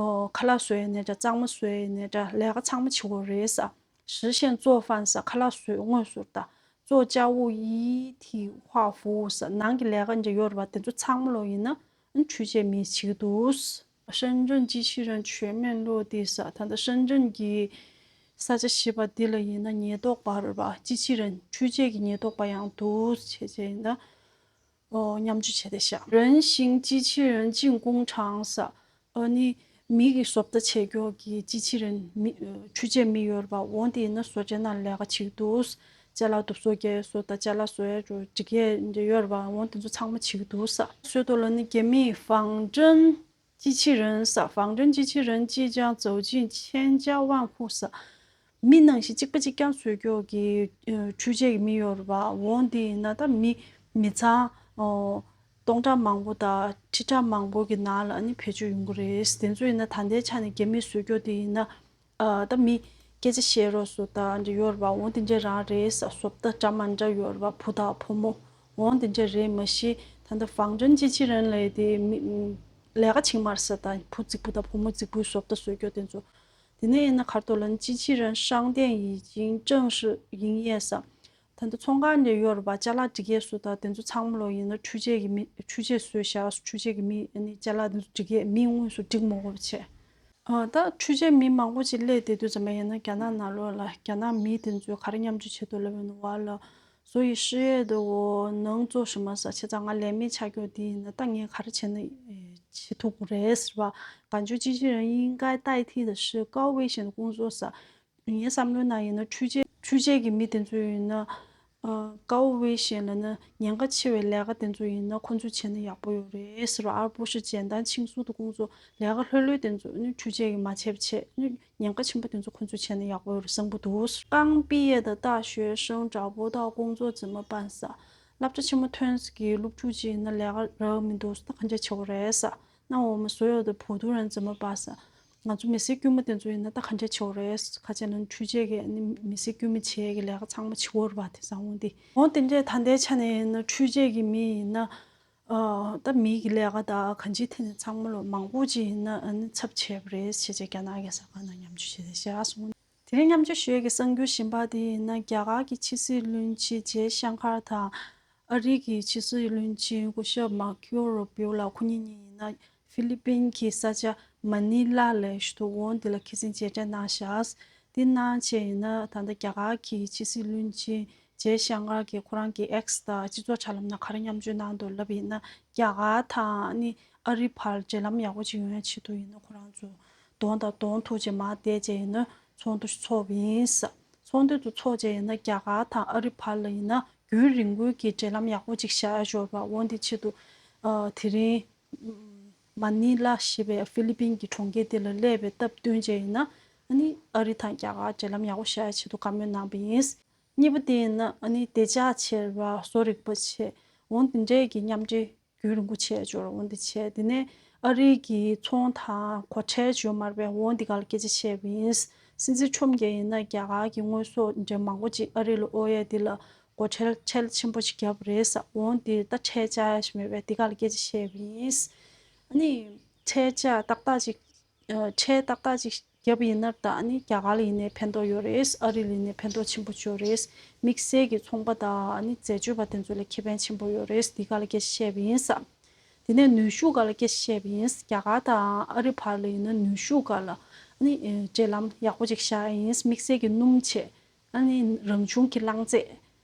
ཨོ། ཁ་ལག་བཟོ་ཡ་ཡིན་ནའི་འདྲ། གཙང་མ་བཟོ་ཡ་ཡིན་ནའི་འདྲ། ལས་ཀ་ཚང་མ་བྱེད་ཀྱི་ཡོད་རེད་ཟེར། 实现做饭 ཟེར། ཁ་ལག་བཟོས་དངོས་སུ་ད། 做家务一体化服务 ཟེར། ནང་གི་ལས་ཀ་འདྲ་ཡོད་རེད་པ། དེ་ཚོ་ཚང་མ་ལོ་ཡིན་ན་འཕྲུལ་ཆས་མིས་བྱེད་ཀྱི་འདུག 深圳机器人全面落地ས། ད་ལྟ་深圳གྱི་ས་ཆ་ཞེས་པ་འདི་ལ་ཡིན་ན་ཉེན་རྟོག་པ་རེད་པ། 机器人། འཕྲུལ་ཆས་ཀྱི་ཉེན་རྟོག་པ་ཡང་འདུག་བྱས་བྱས་ཡིན་ན། ཨོ། མཉམ་སྤྱོད་བྱས་ཏེ་བཞག 人形机器人进工厂ས། ཨ་ནི་མི་གི་བཟོ་ལྟ་བྱེད་ཀྱོག་གི་机器人། མི། འཕྲུལ་ཆས་མི་ཡོད་རེད་པ། འོ་དེ་ཡིན་ན་བཟོ་བྱས་ན་ལས་ཀ་བྱེད་ཀྱི་འདུག་ཅ་ལག་དུ་བཟོ་རྒྱག་བཟོ་དང་ཅ་ལག་བཟོ་ཡ་ཅོ་འབྲི་གས་འདྲ་ཡོད་རེད་པ། འོ་དེ་ཚོ་ཚང་མ་བྱེད་ཀྱི་འདུག་ས། བཟོས་ཐོག་ལ་ནི་རྒྱ་མིས 仿真机器人ས། 仿真机器人即将走进千家万户ས། མི་ནང་བཞིན་གཅིག་པ་གཅིག་རྐྱང་བཟོས་ཀྱོག་གི་འཕྲུལ་ཆས་ཀྱི་མི་ཡོད་རེད་པ། འོ་འདི་ཡིན་ན་ད་མི་མི་ཚང་སྟོང་ཕྲག་མང་པོ་དང་ཁྲི་ཕྲག་མང་པོ་གི་ནང་ལ་ནི་བེད་སྤྱོད་ཡོང་གི་རེད། དེ་ཚོ་ཡིན་ན་ད་ལྟའི་ཆ་ནས་རྒྱ་མིས་བཟོས་ཀྱོག་དེ་ཡིན་ན། ཨ། ད་མི་སྐད་ཆ་བཤད་རོགས་སུ་ད་འདྲ་ཡོད་རེད་པ། འོ་དེ་འདྲ་རང་རེད་ས། བཟོ་ལྟ་འདྲ་མ་འདྲ་ཡོད་རེད་པ། བུ་དང་བུ་མོ། འོ་དེ་འདྲ་རེད། མ་གཞི་ད་ལྟ་仿真机器人ལབ་དེ་མི་ལས་ཀ་བྱེད་མ་རེད་ས། ད་བུ་རྫིག་པོ་དང་བུ་མོ་རྫིག་པོའི་བཟོ་ལྟ་བཟོས་ཀྱོག་དེ་ཚོ། དེ་ནས་ཡིན་ན་གར་དོ་ལ་ནི་机器人商店已经正式营业ས། ད་ལྟ་ཚོང་ཁང་འདྲ་ཡོད་རེད་པ། ཅ་ལག་སྒྲིག་ཡས་སུ་ད་དེ་ཚོ་ཚང་མ་ལོ་ཡིན་ན་འཕྲུལ་ཆས་ཀྱི་མི། འཕྲུལ་ཆས་བཟོས་བཞག་འཕྲུལ་ཆས་ཀྱི་མི། ཨ་ནི་ཅ་ལག་དེ་ཚོ་སྒྲིག་ཡས་མི་དངོས་སུ་སྒྲིག་མ་དགོས་པ་བྱས། ཨ། ད་འཕྲུལ་ཆས་མི་མང་པོ་ཅིག་སླེབས་བསྡད་དུས་ཙམ་པ་ཡིན་ན་རྒྱ་ནག་ནང་ལོགས་ལ་རྒྱ་ནག་མི་དེ་ཚོས་ག་རེ་མཉམ་སྤྱོད་བྱེད་དུ་ལབ་ཡོད་ན་བ་ལ། 所以失业的我能做什么ས། བྱས་ཙང་ང་ལས་མེད་ཆགས་ཀྱོག་དེ་ཡིན་ན་ད་ངས་ག་རེ་བྱས་ན་བྱེད་ཐུབ་ཀྱི་རེད་ཟེར་བ། 感觉机器人应该代替的是高危险的工作ས། ངའི་བསམ་བློའི་ནང་ཡིན་ན་འཕྲུལ་ཆས། འཕྲུལ་ཆས་ཀྱི་མི་དེ་ཚོ་ཡིན་ན། ཨ། 高危险ལབ་ན་ཉེན་ཁ་ཆེ་བའི་ལས་ཀ་དེ་ཚོ་ཡིན་ན་ཁོ་ཚོས་བྱས་ན་ཡག་པོ་ཡོད་རེད་ཟེར་བ། 而不是简单轻松的工作ལས་ཀ་ལྷོད་ལྷོད་དེ་ཚོ་ནི་འཕྲུལ་ཆས་ཀྱིས་མ་བྱས་པ་བྱས་ནི་ཉེན་ཁ་ཆེན་པོ་དེ་ཚོ་ཁོ་ཚོས་བྱས་ན་ཡག་པོ་ཡོད་རེད་བསམ་གྱི་འདུག 刚毕业的大学生找不到工作怎么办ས། སློབ་གྲྭ་ཆེན་མོ་ཐོན་ས་གི་སློབ་ཕྲུག་ཅིག་ཡིན་ན་ལས་ཀ་རག་མི་འདུག་ད་ག་འདྲ་བྱེད་དགོས་རེད་ས། 那我们所有的普通人怎么办ས། ང་ཚོ་མི་སེར་དཀྱུས་མ་དེ་ཚོ་ཡིན་ན་ད་ག་འདྲ་བྱེད་དགོས་རེད། ཁ་ཆེ་ན་འཕྲུལ་ཆས་ཀྱི་ནི་མི་སེར་དཀྱུས་མ་བྱས་ཀྱི་ལས་ཀ་ཚང་མ་བྱེད་དགོས་རེད་པ། དེང་སང་འོང་དེ་འོང་དེ་འདྲས་ད་ལྟའི་ཆ་ནས་ཡིན་ན་འཕྲུལ་ཆས་ཀྱི་མི་ཡིན་ན། ཨ། ད་མི་གི་ལས་ཀ་ད་གང་ཅིའི་ཐད་ནས་ཚང་མ་ལོ་མང་པོ་ཅིག་ཡིན་ན་ཨ་ནི་ཚབ་བྱས་པ་རེད་ཞེས་བྱས་རྒྱ་ནག་གི་གསར་ཁང་ནང་མཉམ་སྤྱོད་བྱས་ཏེ་བཞག་སོང་། དེ་རིང་མཉམ་སྤྱོད་ཞུ་ཡས་ཀྱི་གསར་འགྱུར་གཞན་པ་དེ་ཡིན་ན་རྒྱ་གར་གྱི་ཕྱི་སྲིད་བློན་ཆེན་ཇེ་ཤང་ཀར་དང་། ཨ་རི་གི་ཕྱི་སྲིད་བློན་ཆེན་སྐུ་ཞབས་མར་ཁེའོ་རུ་བིའོ་ལགས་ཁོ་གཉིས་གཉིས་ཡིན་ན་ཧྥི་ལི་པིན་གྱི་ས་ཆ་མ་ནི་ལ་ལ་ཞུ་དུ་འོང་དེ་ལ་ཁ་སང་མཇལ་འཕྲད་གནང་བཞག་དེ་གནང་བྱས་ཡིན་ན་ད་ལྟ་རྒྱ་གར་གྱི་ཕྱི་སྲིད་བློན་ཆེན་ཇེ་ཤང་ཀར་གྱིས་ཁོ་རང་གི་ཨེགས་དང་སྤྱི་ཚོགས་དྲ་ལམ་ནང་ག་རེ་མཉམ་སྤྱོད་གནང་འདུག་ལབ་ཡིན་ན། རྒྱ་གར་དང་ནི་ཨ་རི་བར་འབྲེལ་ལམ་ཡག་པོ་ཅིག་ཡོང་ཡ་ཆེད་དུ་ཡིན་ན་ཁོ་རང་ཚོ་གདོང་དང་གདོང་ཐུག་བྱས་མར་བསྡད་བྱས་ཡིན་ན་ཚོགས་འདུ་ཞིག་ཚོགས་པ་ཡིན་ས། ཚོགས་འདུ་དུ་ཚོགས་བྱས་ཡིན་ན་རྒྱ་གར་དང་ཨ་རི་བར་ལ་ཡིན་ན་རྒྱུན་རིང་པོའི་གི་འབྲེལ་ལམ་ཡག་པོ་ཅིག་བཞག་ཡ་འབྱོར་བ་འོ་འདི་ཆེད་དུ། ཨ། དེ་རིང་མ་ནི་ལ་ཞེས་པའི་ཧྥི་ལི་པིན་གྱི་གྲོང་ཁྱེར་དེ་ལ་སླེབས་པའི་སྟབས་བསྟུན་བྱས་ཡིན་ན་ཨ་ནི་ཨ་རི་དང་རྒྱ་གར་འབྲེལ་ལམ་ཡག་པོ་བཞག་ཡ་ཆེད་དུ་བཀའ་མོལ་གནང་བ་ཡིན། གཉིས་པ་དེ་ཡིན་ན་ཨ་ནི་བདེ་འཇགས་བྱས་ར་བཟོ་རིག་པ་བྱས་འོང་དེ་འདྲས་ཀྱི་མཉམ་འབྲེལ་རྒྱུན་རིང་པོ་བྱས་འབྱོར་འོང་དེ་བྱས་དེ་ནས་ཨ་རི་གི་ཚོང་དང་སྒོ་ཁྲལ་བྱོས་མར་བས་འོང་དེ་ག་ལ་སྐད་ཆ་བཤད་པ་ཡིན། སྲིད་འཛིན་ཁྲོམ་རྒྱལ་ཡིན་ན་རྒྱ་གར་གྱི་དངོས་ཟོག་འདྲ་མང་པོ་ཅིག་ཨ་རི་ལ་ཨོ་ཡ་དེ་ལ་སྒོ་ཁྲལ་ཁྲལ་ཆེན་པོ་ཅིག་བརྒྱབ་རེད་ས། འོང་དེ་ད་ཁྲལ་བཅག་ཡ་ཞིག་མེད་པས་དེ་ག་ལ་སྐད་ཆ་བཤད་པ་ཡིན། ཨ་ནི་ཁྲལ་བཅག་ཏག་ཏག་ཅིག་ཁྲལ་ཏག་ཏག་ཅིག་བརྒྱབ་ཡིན་ན་ད་ཨ་ནི་རྒྱ་གར་ལ་ཡིན་ནའི་ཕན་ཐོགས་ཡོད་རེད། ཨ་རི་ལ་ཡིན་ནའི་ཕན་ཐོགས་ཆེན་པོ་ཡོད་རེད། དམིགས་བསལ་གྱི་ཚོང་པ་དང་ཨ་ནི་འཛད་སྤྱོད་པ་དེ་ཚོ་ལ་ཁེ་ཕན་ཆེན་པོ་ཡོད་རེད། འདི་ག་ལ་སྐད་ཆ་བཤད་པ་ཡིན་ས། དེ་ནས་ནུས་ཤུགས་སྒང་ལ་སྐད་ཆ་བཤད་པ་ཡིན། རྒྱ་གར་དང་ཨ་རི་བར་ལ་ཡིན་ན་ནུས་ཤུགས་སྒང་ལ་ཨ་ནི་འབྲེལ་ལམ་ཡག་པོ་ཅིག་བཞག་ཡིན། དམིགས་བསལ་གྱི་སྣུམ་ཆས། ཨ་ནི་རང་བྱུང་གི་རླངས་རྫས།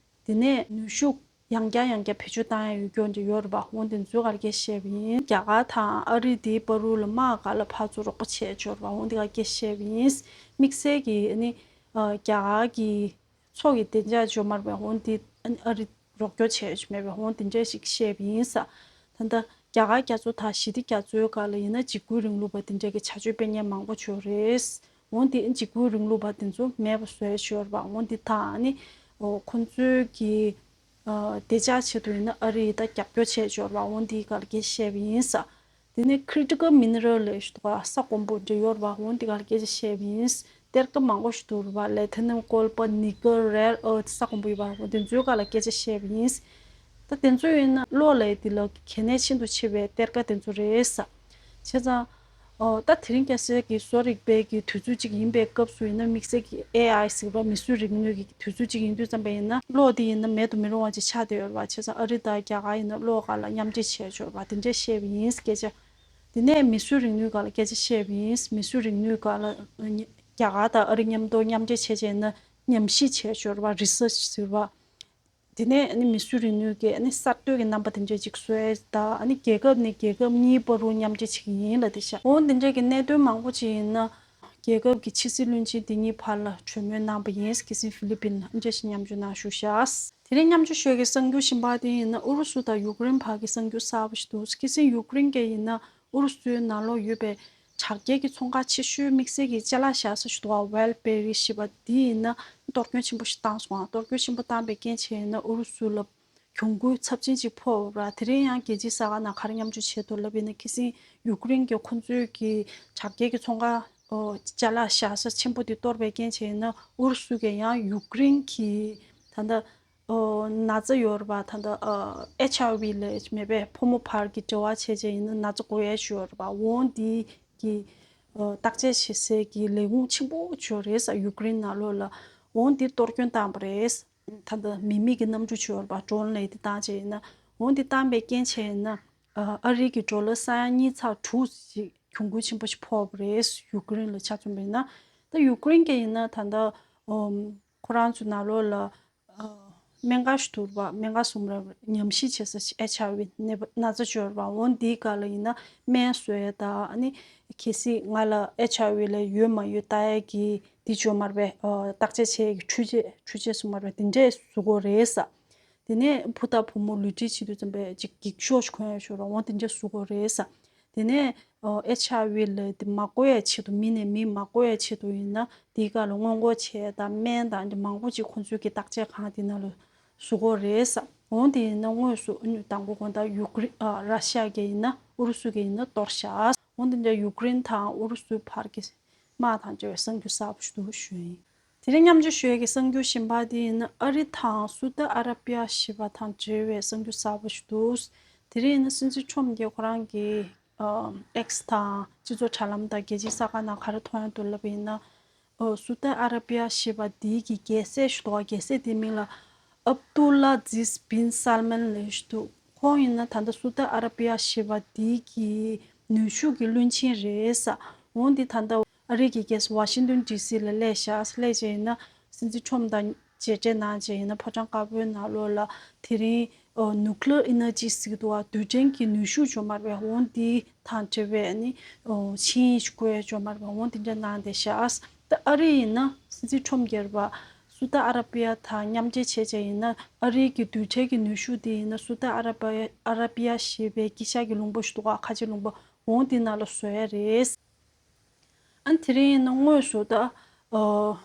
དེ་ནས་ནུས་ཤུགས་ཡང་བསྐྱར་ཡང་བསྐྱར་བེད་སྤྱོད་བཏང་ཡ་ཡོད་སྐྱོན་དེ་ཡོད་རེད་པ། འོ་དེ་ཚོའི་སྒང་ལ་སྐད་ཆ་བཤད་པ་ཡིན། རྒྱ་གར་དང་ཨ་རི་དེའི་བར་དུ་ལ་དམག་སྒང་ལ་ཕར་ཚུར་རོགས་པ་བྱས་ཡོད་རེད་པ། འོ་དེ་སྒང་ལ་སྐད་ཆ་བཤད་པ་ཡིན། དམིགས་བསལ་གྱི་ཨ་ནི་རྒྱ་གར་གྱི་མཚོ་གི་བདེ་འཇགས་ཅིག་ཡོད་མ་རེད་པས། འོ་དེ་ཨ་ནི་ཨ་རི་རོགས་སྐྱོར་བྱས་ཡོད་མེད་པས། འོ་དེ་འདྲས་ཅིག་བཤད་པ་ཡིན་ས། ད་ལྟ་རྒྱ་གར་རྒྱ་མཚོ་དང་ཞི་བདེ་རྒྱ་མཚོའི་སྒང་ལ་ཡིན་ན་འཇིགས་སྐུལ་རིང་ལུགས་པ་དེ་འདྲས་ཀྱི་བྱ་སྤྱོད་སྤེལ་མཁན་མང་པོ་ཅིག་ཡོད་རེད། འོ་དེ་འཇིགས་སྐུལ་རིང་ལུགས་པ་དེ་ཚོ་མེད་པ་བཟོ་ཡ་ཅིག་ཡོད་རེད་པ། འོ་དེ་དང་ཨ་ནི་ཁོང་ཚོའི་གི་བདེ་འཇགས་ཆེད་དུ་ཡིན་ན་ཨ་རི་ད་རྒྱབ་སྐྱོར་བྱས་ཡོད་རེད་པ། འོ་དེའི་སྒང་ལ་སྐད་ཆ་བཤད་པ་ཡིན་ས། དེ་ནས་critical mineral ལབ་ཞིག་འདུག་ག་ས་སྐོམ་པོ་འདྲ་ཡོད་རེད་པ། འོ་དེ་སྒང་ལ་སྐད་ཆ་བཤད་པ་ཡིན། གཏེར་ཁ་མང་པོ་ཞིག་འདུག་རེད་པ། platinum gold nickel rare earth ས་སྐོམ་པོ་ཡོད་པ། འོ་དེ་ཚོའི་སྒང་ལ་སྐད་ཆ་བཤད་པ་ཡིན། ད་དེ་ཚོ་ཡིན་ན་གློག་ལས་དེ་ལ་གལ་གནད་ཤིན་ཏུ་ཆེ་བའི་གཏེར་ཁ་དེ་ཚོ་རེད་ས། བྱས་ཙང་ཨོ་ད་དེ་རིང་ཁ་སང་གི་བཟོ་རིག་པའི་གི་དུས་ཚོད་ཅིག་ཡིན་པའི་སྐབས་སུ་ཡིན་ན་དམིགས་བསལ་གྱི་ཨེ་ཨའི་ཟེར་བ་མིས་བཟོས་རིག་ནུས་ཀྱི་དུས་ཚོད་ཅིག་ཡིན་དུས་ཙམ་པ་ཡིན་ན་གློག་དེ་ཡིན་ན་མེད་དུ་མི་རུང་བ་ཅིག་ཆགས་བསྡད་ཡོད་རེད་པ། བྱས་ཙང་ཨ་རི་དང་རྒྱ་གར་ཡིན་ན་གློག་སྒང་ལ་མཉམ་འབྲེལ་བྱས་ཡོད་རེད་པ། དེ་འདྲས་བཤད་པ་ཡིན་སྐད་ཆ། དེ་ནས་མིས་བཟོས་རིག་ནུས་སྒང་ལ་སྐད་ཆ་བཤད་པ་ཡིན། མིས་བཟོས་རིག་ནུས་སྒང་ལ་ཨ་ནི་རྒྱ་གར་དང་ཨ་རི་མཉམ་དུ་མཉམ་འབྲེལ་བྱས་བྱས་ན་ཉམས་ཞིབ་བྱས་ཞོར་བ་རི་སར་ཆི་ཟེར་བ། དེ་ནས་ཨ་ནི་མིས་བཟོས་རིག་ནུས་ཀྱི་ཨ་ནི་གསར་གཏོད་ཀྱི་རྣམ་པ་དེ་འདྲ་ཅིག་བཟོས་དང་། ཨ་ནི་རྒྱལ་ཁབ་ནས་རྒྱལ་ཁབ་གཉིས་བར་དུ་མཉམ་འབྲེལ་བྱེད་ཀྱི་ཡིན་ལབ་དེ་ཤག་འོ་དེ་འདྲ་གི་གནད་དོན་མང་པོ་ཅིག་ཡིན་ན་རྒྱལ་ཁབ་ཀྱི་ཕྱི་སྲིད་བློན་ཆེན་དེ་གཉིས་བར་ལ་གྲོས་མོལ་གནང་པ་ཡིན། ཁ་སང་ཧྥི་ལི་པིན་ལ་ཨ་འདྲ་ཞིག་མཉམ་ཞུགས་གནང་བཞུགས་ཤག་དེ་རིང་མཉམ་ཞུགས་ཞུ་ཡ་གི་གསར་འགྱུར་གཞན་པ་དེ་ཡིན་ན་ཨུ་རུ་སུ་དང་ཡུཀ་རེན་བར་གྱི་གསར་འགྱུར་གསར་པ་ཞིག་འདུག་ཁ་སང་ཡུཀ་རེན་གྱི་ཡིན་ན་ཨུ་རུ་སུའི་ནང་ལོགས་ཡོད་པའི་དྲག་རྐྱེན་གྱི་ཚོང་ཁང་ཆེ་ཤོས་དམིགས་བསལ་གྱི་ཅ་ལག་བཞག་ས་ཞིག་འདུག་པ། ཝལ་བེ་རི་ཞེས་པ་འདི་ཡིན་ན་གཏོར་སྐྱོན་ཆེན་པོ་ཞིག་བཏང་སོང་། གཏོར་སྐྱོན་ཆེན་པོ་བཏང་པའི་རྐྱེན་བྱས་ཡིན་ན་ཨུ་རུ་སུ་ལ་གྱོང་གུན་ཚབས་ཆེན་ཅིག་ཕོག་པ་རེད། དེ་རིང་ཡང་རྒྱལ་སྤྱིའི་གསར་ཁང་ནང་ག་རེ་མཉམ་ཞུགས་བྱས་འདུག་ལབ་ཡིན་ན་ཁ་སང་ཡུཀ་རེན་གྱི་ཁོང་ཚོའི་གི་དྲག་རྐྱེན་གྱི་ཚོང་ཁང་ཅ་ལག་བཞག་ས་ཆེན་པོ་དེ་གཏོར་བའི་རྐྱེན་བྱས་ཡིན་ན་ཨུ་རུ་སུ་གིས་ཡང་ཡུཀ་རེན་གྱི་ད་ལྟ་ཨོ། ན་ཚ་ཡོད་རེད་པ། ད་ལྟ་ཨ་ཨེཆ་ཨའི་ཝི་ལབ་མེད་པས་ཕོ་མོ་བར་གྱི་འབྲེལ་བ་བྱས་བྱས་ཡིན་ན་ན་ཚ་འགོ་ཡས་ཤིག་ཡོད་རེད་པ། འོ་འདི་གི་ཨ་བརྟག་དཔྱད་བྱེད་སའི་གི་ལས་ཁུངས་ཆེན་པོ་ཅིག་ཡོད་རེད་ས། ཡུཀ་རེན་ནང་ལོགས་ལ་འོ་འདི་གཏོར་སྐྱོན་བཏང་པ་རེད། ད་ལྟ་མི་མེད་ཀྱི་གནམ་གྲུ་ཅིག་ཡོད་རེད་པ། ཌོ་རོན་ལབ་ཡས་འདི་བཏང་བྱས་ཡིན་ན། འོ་འདི་བཏང་པའི་རྐྱེན་བྱས་ཡིན་ན་ཨ་ཨ་རི་གི་ཌོ་ལར་ས་ཡ་གཉིས་ཚེག་དྲུག་ཅིག་གྱོང་གུན་ཆེན་པོ་ཞིག་ཕོག་པ་རེད། ཡུཀ་རེན་ལ་ཆ་མཚོན་པ་ཡིན་ན། ད་ཡུཀ་རེན་གྱི་ཡིན་ན་ད་ལྟ་ཨོམ་ཁོ་རང་ཚོ་ནང་ལོགས་ལ་ཨ་སྨན་ཁང་ཞིག་འདུག་པ། སྨན་ཁང་གསུམ་རེ་ཉམས་ཞིབ་བྱེད་ས་ཞིག་ཨེཆ་ཨའི་ཝི་ནད་པ་ན་ཚ་ཅིག་ཡོད་རེད་པ། འོ་འདིའི་སྒང་ལ་ཡིན་ན་སྨན་བཟོ་ཡས་དང་ཨ་ནི་གལ་སྲིད་ང་ལ་ཨེཆ་ཨའི་ཝི་ལབ་ཡོད་མ་ཡོད་ལྟ་ཡས་ཀྱི་འདི་ཅིག་ཡོད་མ་རེད་པས། ཨ་བརྟག་དཔྱད་བྱེད་ཡས་ཀྱི་འཕྲུལ་ཆས་འཕྲུལ་ཆས་ཟེར་མ་རེད་པས། དེ་འདྲས་བཟོ་དགོས་རེད་ས། དེ་ནས་བུ་དང་བུ་མོ་ལུས་འབྲེལ་བྱེད་དུས་ཙམ་པས་ཅིག་འགྱིག་ཤོག་ཅིག་གོན་ཡས་ཅིག་ཡོད་རེད་པ། འོ་དེ་འདྲས་བཟོ་དགོས་རེད་ས། དེ་ནས་ཨ་ཨེཆ་ཨའི་ཝི་ལབ་དེ་མ་འགོ་ཡས་ཆེད་དུ། མི་ནས་མི་མ་འགོ་ཡས་ཆེད་དུ་ཡིན་ན་དེའི་སྒང་ལ་སྔོན་འགོག་བྱེད་ཡས་དང་སྨན་དང་འདི་མང་པོ་ཅིག་ཁོང་ཚོའི་གི་བརྟག་དཔྱད་ཁང་དེ་ནང་ལ་བཟོ་དགོས་རེད་ས། འོ་དེ་ཡིན་ན་དངོས་སུ་ཨ་ནི་དང་པོ་དགོང་དག་ཡུཀ་རེན་ཨ་ར་ཤི་ཡ་གི་ཡིན་ན་ཨུ་རུ་སུ་གི་ཡིན་ན་གཏོར་བཞག་འོ་དེ་འདྲ་ཡུཀ་རེན་དང་ཨུ་རུ་སུའི་བར་གྱི་དམག་དང་འབྲེལ་བའི་གསར་འགྱུར་གསར་པ་ཞིག་འདུག་ཞུ་ཡིན། དེ་རིང་མཉམ་སྤྱོད་ཞུ་ཡས་ཀྱི་གསར་འགྱུར་གཞན་པ་དེ་ཡིན་ན་ཨ་རི་དང་སུ་ཏི་ཨ་ར་པི་ཡ་ཞེས་པ་དང་འབྲེལ་བའི་གསར་འགྱུར་གསར་པ་ཞིག་འདུག་དེ་རིང་ཡིན་ན་སྲིད་འཛིན་ཁྲོམ་གྱིས་ཁོ་རང་གི་ཨ་ཨེགས་དང་སྤྱི་ཚོགས་དྲ་ལམ་དང་རྒྱལ་སྤྱིའི་གསར་ཁང་ནང་ག་རེ་མཐོང་ཡོང་འདུག་ལབ་པ་ཡིན་ན། ཨ་སུ་ཏི་ཨ་ར་པི་ཡ་ཞེས་པ་འདི་གི་རྒྱལ་སྲས་ཞིག་འདུག་རྒྱལ་སྲས་དེའི་མིང་ལ་ཨབ་ཏུ་ལ་ཛིས་བིན་སལ་མན་ལབ་ཞིག་འདུག་ཁོང་ཡིན་ན་ད་ལྟ་སུ་ཏི་ཨ་ར་པི་ཡ་ཞེས་པ་འདི་གི་ནུས་ཤུགས་ཀྱི་བློན་ཆེན་རེད་ས། འོ་འདི་ད་ལྟ་ཨ་རི་གི་རྒྱལ་ས་ཝ་ཤིང་ཏོན་ཌི་སི་ལ་སླེབས་ཤག་སླེབས་བྱས་ཡིན་ན་སྲིད་འཛིན་ཁྲོམ་དང་མཇལ་འཕྲད་གནང་བྱས་ཡིན་ན་ཕོ་བྲང་དཀར་པོའི་ནང་ལོགས་ལ་དེ་རིང་ཨོ་nuclear energy ཟེར་གྱི་འདུག་པ། རྡུལ་ཕྲན་གྱི་ནུས་ཤུགས་ཅིག་ཡོད་མ་རེད་པས། འོ་འདི་དང་འབྲེལ་བའི་ཨ་ནི་ཨོ་ཆིངས་ཡིག་ཅིག་བཀོད་ཡས་ཅིག་ཡོད་མ་རེད་པས། འོ་འདི་འདྲ་གནང་བསྡད་ཤག་ད་ཨ་རི་ཡིན་ན་སྲིད་འཛིན་ཁྲོམ་གྱིས་རེད་པ། སུ་ཏི་ཨ་ར་པི་ཡ་དང་མཉམ་འབྲེལ་བྱས་བྱས་ཡིན་ན་ཨ་རིའི་གི་རྡུལ་ཕྲན་གྱི་ནུས་ཤུགས་དེ་ཡིན་ན་སུ་ཏི་ཨ་ར་པི་ཡ་ཨ་ར་པི་ཡ་ཞེས་པའི་དཀྱིལ་ཤར་གྱི་ལུང་པ་ཞིག་འདུག་ག་ཁ་ཆེ་ལུང་པ། འོ་འདི་ནང་ལ་བཟོ་ཡ་རེད། ཨ་དེ་རིང་ཡིན་ན་དངོས་སུ་ད་ཨོ་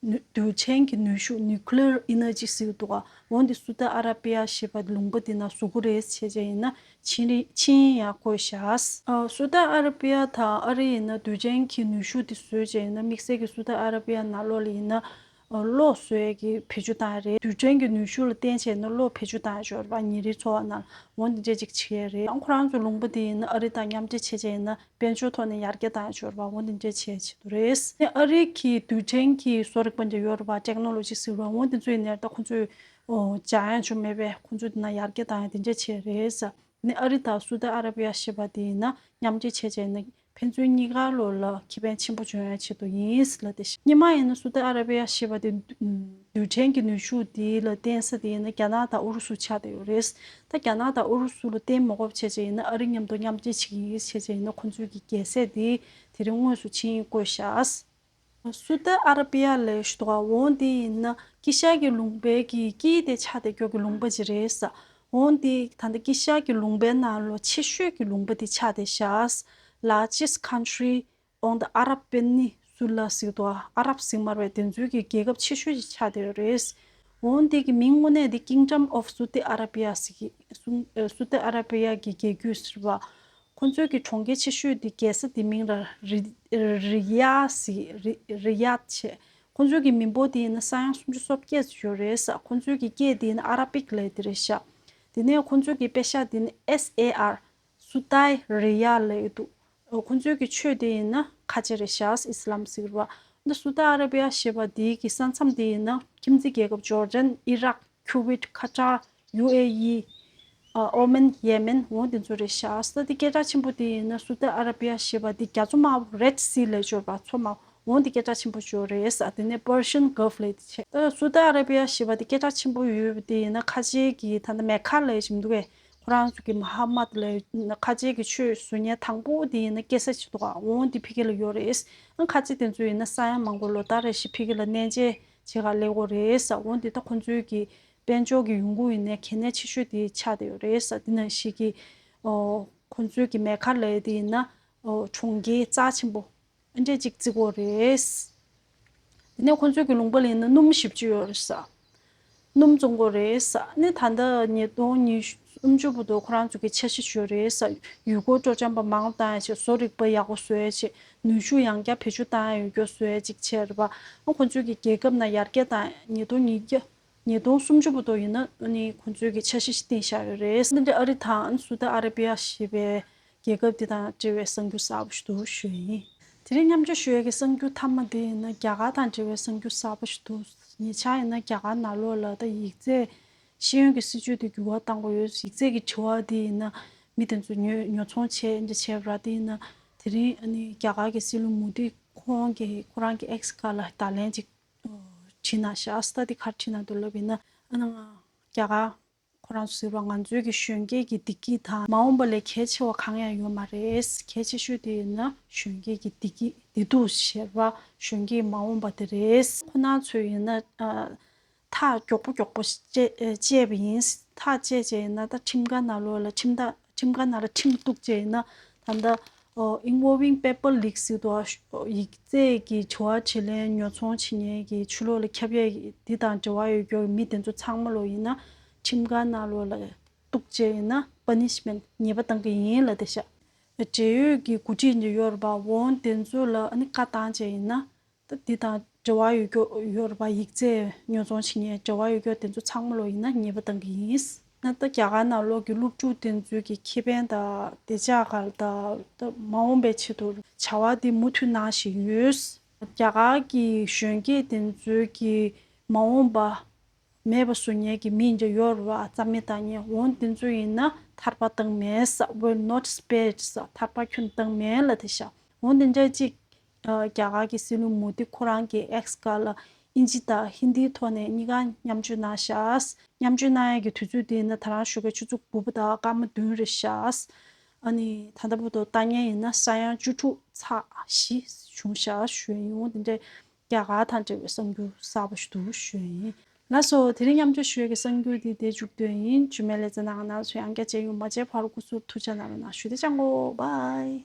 ནུ་རྡུལ་ཕྲན་གྱི་ནུས་ཤུགས་nuclear energy ཟེར་གྱི་འདུག་ག་འོ་འདི་སུ་ཏི་ཨ་ར་པི་ཡ་ཞེས་པ་ལུང་པ་འདི་ནང་བཟོ་གི་རེད་བྱས་བྱས་ཡིན་ན་ཆིངས་རི་ཆིངས་ཡང་བཀོད་བཞག་ཨ་སུ་ཏི་ཨ་ར་པི་ཡ་དང་ཨ་རི་ཡིན་ན་རྡུལ་ཕྲན་གྱི་ནུས་ཤུགས་འདི་བཟོས་བྱས་ཡིན་ན་དམིགས་བསལ་གྱི་སུ་ཏི་ཨ་ར་པི་ཡ་ནང་ལོགས་ལ་ཡིན་ན་ཨ་གློག་བཟོ་ཡས་ཀྱི་བེད་སྤྱོད་བཏང་ཡས་རེད། རྡུལ་ཕྲན་གྱི་ནུས་ཤུགས་ལ་བརྟེན་བྱས་ན་གློག་བེད་སྤྱོད་བཏང་ཡས་ཅིག་ཡོད་རེད་པ། ཉིན་རེའི་འཚོ་བ་ནང་འོ་འདི་འདྲས་ཅིག་བྱེད་ཡས་རེད། ཁོ་རང་ཚོ་ལུང་པ་འདི་ཡིན་ན་ཨ་རི་དང་མཉམ་འབྲེལ་བྱས་བྱས་ཡིན་ན་དཔལ་འབྱོར་ཐོག་ནས་ཡར་རྒྱས་བཏང་ཡས་ཅིག་ཡོད་རེད་པ། འོ་འདི་འདྲས་བྱེད་ཆེད་དུ་རེད། ཨ་རི་གི་རྡུལ་ཕྲན་གྱི་བཟོ་རིག་པ་འདྲ་ཡོད་རེད་པ། ཊེག་ནོ་ལོ་ཇི་ཟེར་བ་འོ་འདི་ཚོ་ཡིན་ནའི་ད་ཁོ་ཚོས་ཨོ་སྦྱང་ཡས་ཅིག་མེད་པས། ཁོ་ཚོས་འདི་ན་ཡར་རྒྱས་བཏང་ཡས་འདི་འདྲས་བྱས་རེད་ཟེར། ནི་ཨ་རི་དང་སུ་ཏི་ཨ་ར་པི་ཡ་ཞེས་པ་དེ་ཡིན་ན་མཉམ་འབྲེལ་བྱས་བྱས་ནས་ཕན་ཚུན་གཉིས་ཀ་ལོགས་ལ་ཁེ་ཕན་ཆེན་པོ་འབྱུང་ཡས་ཆེད་དུ་ཡིན་ལབ་དེ། སྔོན་མ་ཡིན་ན་སུ་ཏི་ཨ་ར་པི་ཡ་ཞེས་པ་དེ་རྡུལ་ཕྲན་གྱི་ནུས་ཤུགས་དེ་ལ་བརྟེན་ས་དེ་ཡིན་ན་རྒྱ་ནག་དང་ཨུ་རུ་སུ་ཆགས་བསྡད་ཡོད་རེད། ད་རྒྱ་ནག་དང་ཨུ་རུ་སུ་ལ་བརྟེན་མ་དགོས་བྱས་བྱས་ཡིན་ན་ཨ་རི་མཉམ་དུ་མཉམ་འབྲེལ་བྱེད་ཀྱི་ཡིན་བྱས་བྱས་ཡིན་ན་ཁོང་ཚོའི་གི་རྒྱལ་སྲས་དེ་དེ་རིང་དངོས་སུ་ཆིངས་ཡིག་བཀོད་བཞག་སུ་ཏི་ཨ་ར་པི་ཡ་ལབ་ཞུ་དོ། འོ་འདི་ཡིན་ན་དཀྱིལ་ཤར་གྱི་ལུང་པའི་གི་དཀྱིལ་དེ་ཆགས་བསྡད་ཀྱོག་གི་ལུང་པ་ཅིག་རེད་ས། འོ་འདི་ད་ལྟ་དཀྱིལ་ཤར་གྱི་ལུང་པའི་ནང་ལོ་ཆེ་ཤོས་ཀྱི་ལུང་པ་འདི་ཆགས་བསྡད་ཤག Largest country on the Arab Peninsula ཟེར་དོ། ཨ་རབ་ཟེར་མ་རེད་པས། དེ་ཚོའི་གི་རྒྱལ་ཁབ་ཆེ་ཤོས་ཅིག་ཆགས་བསྡད་ཡོད་རེད། འོ་འདི་གི་མིང་དངོས་གནས་འདི་Kingdom of Saudi Arabia ཟེར་གི་སུ་ཨ་སུ་ཏི་ཨ་ར་པི་ཡ་གི་རྒྱལ་རྒྱུད་ཟེར་བ། ཁོང་ཚོའི་གི་གྲོང་ཁྱེར་ཆེ་ཤོས་དེ་རྒྱལ་ས་དེ་མིང་ལ་རི་རི་ཡ་ཟེར་རི་རི་ཡ་ཆེ། ཁོང་ཚོའི་གི་མི་འབོར་དེ་ཡིན་ན་ས་ཡ་སུམ་ཅུ་སོ་བརྒྱད་ཙམ་ཡོད་རེད་ས། ཁོང་ཚོའི་གི་སྐད་དེ་ཡིན་ན་ཨ་ར་པིག་ལབ་དེ་རེད་ཤག་དེ་ནས་ཁོང་ཚོའི་གི་པེ་ཤ་དེ་ཡིན་ན་S A R སུ་ཏའི་རི་ཡ་ལབ་ཡོད་འདུག་ཁོང་ཚོའི་གི་ཆོས་དེ་ཡིན་ན་ཁ་ཆེ་རེད་ཤག་ཨིས་ལམ་ཟེར་བ། འདི་སུ་ཏི་ཨ་ར་པི་ཡ་ཞེས་པ་དེའི་གི་ས་མཚམས་དེ་ཡིན་ན་ཁྱིམ་མཚེས་རྒྱལ་ཁབ་ཇོར་ཌན། ཨི་རག་ཁུ་ཝེད། ཁ་ཏར། ཡུ་ཨེ་ཡི། ཨོ་མན། ཡེ་མེན། འོ་དེ་ཚོ་རེད་ཤག། ས་དེ་སྐད་གྲགས་ཆེན་པོ་དེ་ཡིན་ན་སུ་ཏི་ཨ་ར་བི་ཡ་ཞེས་པ་དེ་རྒྱ་མཚོ་དམར་པོ་Red Sea ལབ་ཡོད་རེད་པ། མཚོ་དམར་པོ། འོ་དེ་སྐད་གྲགས་ཆེན་པོ་ཅིག་ཡོད་རེད་ཤག། དེ་ནས་Persian Gulf ལབ་ཡོད་རེད། ད་སུ་ཏི་ཨ་ར་བི་ཡ་ཞེས་པ་དེ་སྐད་གྲགས་ཆེན་པོ་ཡོད་པ་དེ་ཡིན་ན་ཁ་ཆེ་གི་ད་ལྟ་མེ་ཁ་ལབ་ཡོད་ཅིག་མི་འདུག་གས། ཁོ་རང་ཚོ་གི་མ་ཧ་མད་ལབ་ཡོད་ན་ཁ་ཆེ་གི་ཆོས་བཟོ་མཁན་དང་པོ་དེ་ཡིན་ན་སྐྱེས་ས་ཅིག་འདུག་ག། འོ་དེ་ཕ་གི་ལ་ཡོད་རེད། ཨ་ཁ་ཆེ་དེ་ཚོ་ཡིན་ན་ས་ཡ་མང་པོ་ལོ་ལྟར་རེ་བཞིན་ཕ་གི་ལ་གནས་མཇལ་བྱེད་ག་སླེབས་ཀྱི་ཡོད་རེད་ས། འོ་དེ་ད་ཁོ་ཚོའི་གི་དཔལ་འབྱོར་གྱི་ཡོང་སྒོ་ཡིན་ནའི་གལ་གནད་ཆེ་ཤོས་དེ་ཆགས་བསྡད་ཡོད་རེད་ས། དེ་ནང་བཞིན་གྱི་ཨོ་ཁོ་ཚོའི་གི་མེ་ཁ་ལབ་ཡ་དེ་ཡིན་ན་ཨོ་གྲོང་ཁྱེར་རྩ་ཆེན་པོ་ཨ་འདྲས་ཅིག་བརྩི་གི་ཡོད་རེད། དེ་ནས་ཁོ་ཚོའི་གི་ལུང་པ་ལ་ཡིན་ན་སྣུམ་ཞེ་པོ་ཅིག་ཡོད་རེད་ས། སྣུམ་བཙོང་གི་ཡོད་རེད་ས། ནི་ད་ལྟ་ཉིས་སྟོང་ཉི་ཤུ་སུམ་ཅུ་བར་དུ་ཁོ་རང་ཚོ་གི་འཆར་གཞི་ཅིག་ཡོད་རེད་ས། ཡུལ་སྐོར་སྤྲོ་འཆམ་པ་མང་བཏང་ཡ་ཆེད་བཟོ་རིག་པ་ཡག་པོ་བཟོ་ཡ་ཆེད། ནུས་ཤུགས་ཡང་བསྐྱར་བེད་སྤྱོད་བཏང་ཡ་ཡོད་རྒྱུ་བཟོ་ཡ་ཅིག་བྱས་རེད་པ། ཨ་ཁོ་ཚོའི་གི་རྒྱལ་ཁབ་ནང་ཡར་རྒྱས་བཏང་ཉིས་སྟོང་ཉིས་བརྒྱ། ཉིས་སྟོང་སུམ་ཅུ་བར་དུ་ཡིན་ན་ཨ་ནི་ཁོ་ཚོའི་གི་འཆར་གཞི་ཞིག་བཏིང་བཞག་ཡོད་རེད། འདི་འདྲའི་ཨ་རི་དང་སུ་ཏི་ཨ་ར་བི་ཡ་ཞེས་པའི་རྒྱལ་ཁབ་འདི་དང་འབྲེལ་བའི་གསར་འགྱུར་གསར་པ་ཞིག་འདུག་ཞུ་ཡིན། དེ་རིང་མཉམ་སྤྱོད་ཞུ་ཡས་ཀྱི་གསར་འགྱུར་མཐའ་མ་འདི་ཡིན་ན་རྒྱ་གར་དང་འབྲེལ་བའི་གསར་འགྱུར་གསར་པ་ཞིག་འདུག། ཉེ་ཆར་ཡིན་ན་རྒྱ་གར་ནང་ལོགས་ལ་ད་ཡིག་ཚད། ཤེས་ཡོན་གྱི་སྲིད་བྱུས་དེ་འགྱུར་བ་གཏང་དགོས་ཡོད། ཡིག་ཚད་ཀྱི་དྲི་བ་དེ་ཡིན་ན་མི་དེ་ཚོ་ཉོ་ཉོ་ཚོང་བྱས་འདི་བྱས་པ་ར། དེ་ཡིན་ན་དེ་རིང་ཨ་ནི་རྒྱ་གར་གྱི་སྲིད་བློན་མོ་དི་ཁོང་གིས་ཁོ་རང་གི་X་ཁ་ལ་བརྡ་ལན་ཅིག་བྲིས་ན་ཤག། ས་ཏི་ག་རེ་བྲིས་ན་འདུག་ལབ་ཡིན་ན་ཨ་ནི་རྒྱ་གར་ཁོ་རང་ཚོ་ཟེར་བ་ང་ཚོའི་གི་གཞོན་སྐྱེས་ཀྱི་བདེ་སྐྱིད་དང་མ་འོངས་པ་ལས་གལ་ཆེ་བ་གང་ཡང་ཡོད་མ་རེད། གལ་ཆེ་ཤོས་དེ་ཡིན་ན་གཞོན་སྐྱེས་ཀྱི་བདེ་སྐྱིད་བདེ་སྡུག་ཟེར་བ་གཞོན་སྐྱེས་མ་འོངས་པ་དེ་རེད། ཁོ་རང་ཚོས་ཡིན་ན་ཨ། ཐག་མགྱོགས་པོ་མགྱོགས་པོ་བཅད་བཅད་པ་ཡིན། ཐག་བཅད་བཅད་ཡིན་ན་ད་ཁྲིམས་ཁང་ནང་ལོགས་ལ་ཁྲིམས་ཐག་ཁྲིམས་ཁང་ནང་ལ་ཁྲིམས་གཏུགས་བཅད་ཡིན་ན་ད་ལྟ་ཨོ་Involving Paper Leak་ཟེར་དུས་ཡིག་ཚད་ཀྱི་དྲི་བ་དྲིས་ལན་ཉོ་ཚོང་བྱེད་མཁན་གྱི་ཕྱི་ལོགས་ལ་ཁྱབ་ཡས་འདི་དང་འབྲེལ་བ་ཡོད་རྒྱུ་མི་དེ་ཚོ་ཚང་མ་ལོ་ཡིན་ན་ཁྲིམས་ཁང་ནང་ལོགས་ལ་གཏུགས་བཅད་ཡིན་ན་Punishment་ཉེས་པ་གཏང་གི་ཡིན་ལབ་བསྡད་ཤག། འབྲེལ་ཡོད་ཀྱི་འགོ་ཁྲིད་འདི་ཡོད་རེད་པ། འོ་དེ་ཚོ་ལ་ཨ་ནི་བཀའ་བཏང་བཅད་ཡིན་ན། ད་འདི་དང་འབྲེལ་བ་ཡོད་རྒྱུ་ཡོད་རེད་པ། ཡིག་ཚད་ཉོ་ཚོང་བྱེད་མཁན་འབྲེལ་བ་ཡོད་རྒྱུ་དེ་ཚོ་ཚང་མ་ལོ་ཡིན་ན་ཉེས་པ་གཏང་གི་ཡིན། ན་ད་རྒྱ་གར་ནང་ལོགས་ཀྱི་སློབ་ཕྲུག་དེ་ཚོའི་གི་ཁེ་ཕན་དང་བདེ་འཇགས་སྒང་ལ་ད་ད་མ་འོངས་པའི་ཆེད་དུ་བྱ་བ་འདི་མུ་མཐུད་གནང་བཞིན་ཡོད། རྒྱ་གར་གྱི་གཞོན་སྐྱེས་དེ་ཚོའི་གི་མ་འོངས་པ་མེད་པ་བཟོ་མཁན་གྱི་མི་འདྲ་ཡོད་རེད་པ། རྩ་མེད་བཏང་མཁན་འོ་དེ་ཚོ་ཡིན་ན་ཐར་པ་བཏང་མེད་ས། Will not spared ས། ཐར་པ་ཁྱོན་བཏང་མེད་ལབ་བསྡད་ཤག། འོ་དེ་འདྲ་ཅིག་ཨ་རྒྱ་གར་གྱི་སྲིད་བློན་མོ་དི་ཁོ་རང་གི་X་ཁ་ལ་ཨིན་ཇི་དང་ཧིན་དིའི་ཐོག་ནས་གཉིས་ཀ་མཉམ་སྤྱོད་གནང་ཤག། མཉམ་སྤྱོད་གནང་ཡས་ཀྱི་དུས་ཚོད་དེ་ཡིན་ན་ད་རང་ཞོགས་ཀའི་ཆུ་ཚོད་དགུ་པ་དང་སྐར་མ་བདུན་རེད་ཤག། ཨ་ནི་ད་ལྟ་བར་དུ་ལྟ་མཁན་ཡིན་ན་ས་ཡ་བཅུ་དྲུག་ཚེག་བཞི་བྱུང་ཤག་ཞུ་ཡིན། འོ་དེ་འདྲ་རྒྱ་གར་དང་འབྲེལ་བའི་གསར་འགྱུར་གསར་པ་ཞིག་འདུག་ཞུ་ཡིན། ལགས་སོ། དེ་རིང་མཉམ་སྤྱོད་ཞུ་ཡས་ཀྱི་གསར་འགྱུར་འདི་འདིར་མཇུག་བསྡུ་ཡིན། རྗེས་མའི་ལེ་ཚན་ནང་ང་རྣམ་ཚོ་ཡང་བསྐྱར་མཇལ་ཡོང་། མ་མཇལ་བར་སྐུ་གཟུགས་ཐུགས་ཅག་གནང་རོགས་གནང་། ཞུ་བདེ་ཅག་མགོ་བྷའི།